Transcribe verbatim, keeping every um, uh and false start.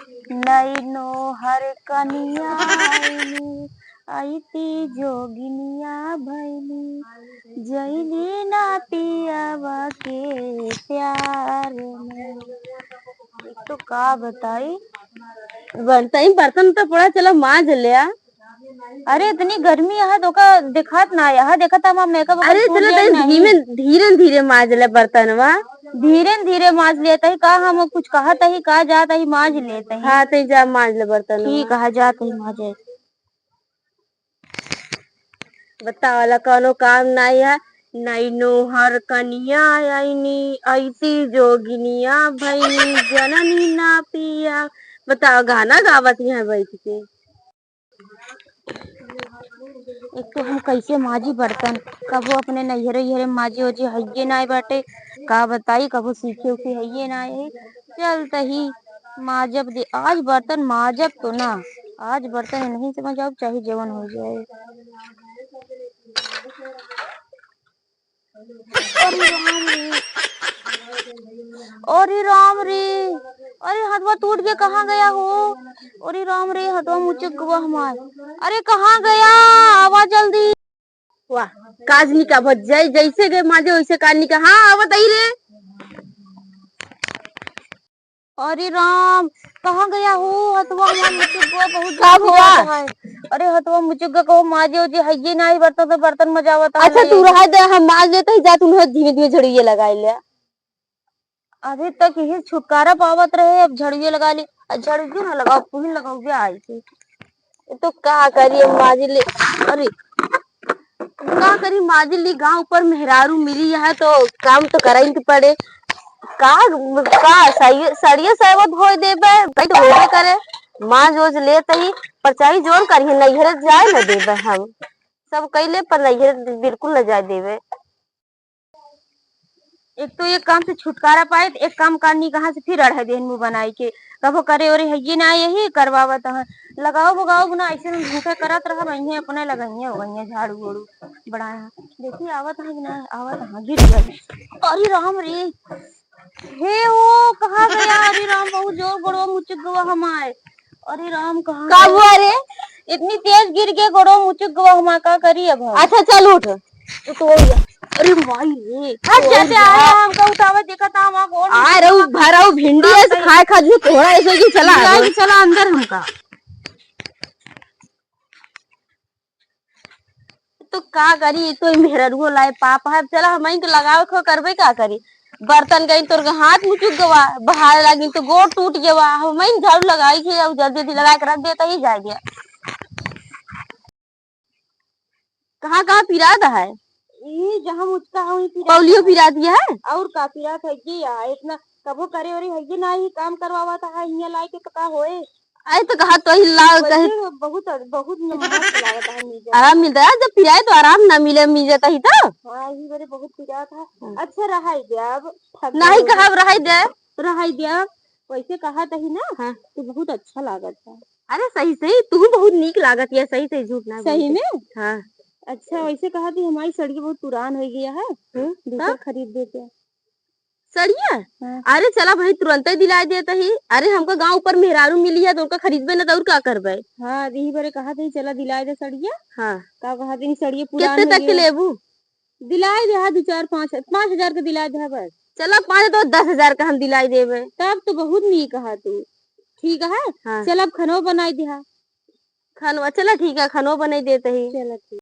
नई नोहर कनिया आईनी, अइती जोगिनिया भइनी, जइनी ना पियवा के प्यार में। एक तो का बताई, बर्तन, बर्तन तो पड़ा, चला माज ल्या। अरे, इतनी गर्मी है, तो का दिखात ना है, देखत हम मेकअप अरे, चला तनी धीमे, धीरे धीरे माज ले बर्तनवा। धीरे धीरे माज लेत ही का, हम कुछ कहत ही का, जात ही माज लेत ही। हाँ, तई जा माज ले बर्तनवा। ठीक है, जात ही माजे। बतावला, कौनो काम नाई है। नई नोहर कनिया आईनी, अइती जोगिनिया भइनी, जननी ना पिया। बताओ, गाना गावत यहाँ बैठ के। एक तो हम कैसे माजी बर्तन, कबो अपने नैहरे, नैहरे माजे ओजे हइये नाय बाटे, का बताई, कबो सीखे उखे हइये नाय है। चल तही माजब दे, आज बर्तन माजब तो ना, आज बर्तन नहीं समझ आऊ, चाहे जवन हो जाए। अरे राम रे, अरे राम रे, अरे हथवा टूट गया, कहाँ गया हो? अरे राम रे, हथवा मुचुक गवा हमार। अरे कहाँ गया? आवा जल्दी। वाह, काज निका भज जाए, जैसे गए माजे वैसे काज निका। हाँ, आवत आई रे। अरे राम, कहाँ गया हो? हथवा हमार मुचुक गवा, बहुत का दुख हुआ? होत है। अरे हथवा मुचुक गवा, कहो माजे उजे हइये नाही, बर्तन से बर्तन मजावत है अच्छा, तू रहा दे, हम माज लेते ही, जा तू धीमे धीमे झड़िए लगाए ले। अभी तक यही छुटकारा पावत रहे, अब झड़िए लगा ली। आ, झड़िए ना लगाओ, पुहिन लगाओ, क्या आई थी? ये तो का करी, अब माजी ले, अरे, का करी, माजी ली, गाँव पर मेहरारू मिली है, तो काम तो करही के पड़े। का, का, सही, सड़िए सावा धोए देबे, कहीं तो होबे करे, माज ओज लेत ही, पर चाहे जोन करिए, नैहरे जाए न देबे हम। सब कैले, पर नैहरे बिल्कुल न जाए देबे। एक तो एक काम से छुटकारा पाए, तो एक काम करनी कहाँ से फिर अढ़े देहन मुँह बनाई के। कबो करे ओरे हइये ना यही करवावत हैं। लगाओ भगाओ ना, ऐसे में झूठे करत रहा, वहीं अपने लगाइए, वहीं झाड़ू ओड़ू बढ़ाए हैं। देखिए आवत है कि ना, आवत है, गिर गए। अरे राम रे, हे ओ, कहाँ गया? अरे राम, बहुत जोर गोड़वा मुचुक गवा हमार। अरे राम, कहाँ का गया? हुआ रे? इतनी तेज गिर के गोड़वा मुचुक गवा हमार, का करी अब हम? अच्छा, चल उठ। तो, तो हो गया। अरे माई रे। हट जा, जा, हमका उठावे, देखा था, हमार गोड़ आ रहू, भराऊ भिंडी ऐसे खाए खा जो तोहरा ऐसे ही चला लाई, चला अंदर हमका। तो का करी, तो ई मेहररुओ लाए पाप है। चला, हमइन के लगावे खो करबे का करी। बर्तन गई तोर के हाथ मुचुक गवा, बहार लागिन तो गोड़ टूट गवा, हमइन झाड़ू लगाई के, अब जल्दी जल्दी लगा के रख देता ही जाए गया। कहाँ कहाँ पिरात है? ई जहाँ मुचका है वहीं पिरात पौलियो है। पिरात है? और का पिरात है ये या इतना कबो करे ओरे है ये ना ही काम करवावा था है हियाँ लाए के तो का होए? आई तो कहा तो ही लाओ वैसे कहे। बहुत, बहुत मस्त लागत है नीचे। आराम मिलता है, जब पिराए तो आराम ना मिले, मिल जाता ही तो। हाँ, यही बरे बहुत पिरात है। हाँ। अच्छा रहाई दे अब, थक नहीं गई। कहा अब रहाई दे। रहाई दे अब, वैसे कहा तो ही ना, हाँ। तो बहुत अच्छा लागत है। अरे सही सही, तू बहुत नीक लागत है, सही सही, झूठ ना सही बोलते। में? हाँ। अच्छा, वैसे कहा थी हमारी सड़िया बहुत पुरान हो गया है, हम्म, दूसर तब? खरीद देते। सड़िया? हाँ। अरे चला भाई, तुरंते दिलाए देते ही। अरे हमका गाँव ऊपर मेहरारू मिली है तो उनका खरीदबे न तो और का करबे? हाँ, यही बरे कहा थी चला दिलाए दे सड़िया। हाँ। का कहा थी सड़िया पुरान कितने हो तक के गया। लेबू? दिलाए दे, हाँ, दो चार पाँच, पाँच हजार के दिलाए दे, हाँ, बस। चला, पाँच तो दस हजार का हम दिलाई देबे। तब तो बहुत नीक कहा तू। ठीक है, हाँ। चल अब खनो बनाई दे, हाँ। खनवा, चला ठीक है, खनो बनाई देते ही। चला ठीक।